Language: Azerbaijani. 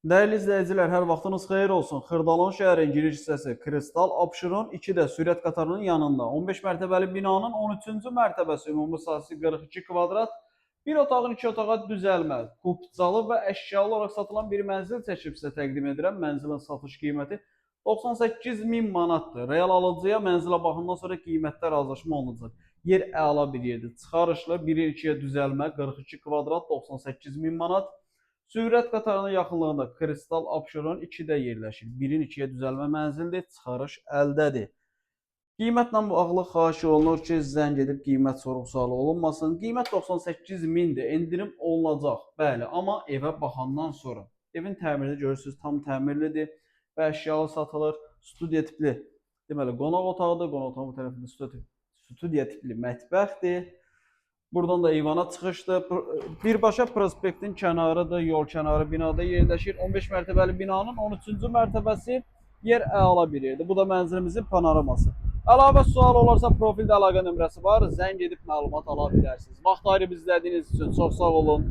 Dəyərli izləyicilər, hər vaxtınız xeyir olsun. Xırdalan şəhərin giriş hissəsi Kristal Abşeron 2-də sürət qatarının yanında 15 mərtəbəli binanın 13-cü mərtəbəsi, ümumi sahəsi 42 kvadrat, bir otağın iki otağa düzəlmə, kupçalı və əşyalı olaraq satılan bir mənzil çəkib sizə təqdim edirəm. Mənzilin satış qiyməti 98 min manatdır. Real alıcıya mənzilə baxandan sonra qiymətdə razılaşma olunacaq. Yer əla bir yerdir. Çıxarışlı 1-ə 2-yə düzəlmə 42 kvadrat 98 min manat. Sürət qatarının yaxınlığında Kristal Abşeron 2-də yerləşir. 1-in 2-yə düzəlmə mənzildir, çıxarış əldədir. Qiymətlə bağlı xahiş olunur ki, zəng edib qiymət sorğu-sualı olunmasın. Qiymət 98 mindir, endirim olunacaq. Bəli, amma evə baxandan sonra. Evin təmirini görürsüz, tam təmirlidir və əşyalı satılır. Studiya tipli, deməli, qonaq otağıdır. Qonaq otağının bu tərəfində studiya tipli mətbəxdir. Buradan da eyvana çıxışdır. Birbaşa prospektin kənarıdır, yol kənarı binada yerləşir. 15 mərtəbəli binanın 13-cü mərtəbəsi, yer əla bir yerdir. Bu da mənzilimizin panoraması. Əlavə sual olarsa profildə əlaqə nömrəsi var. Zəng edib məlumat ala bilərsiniz. Vaxt ayırıb izlədiyiniz üçün çox sağ olun.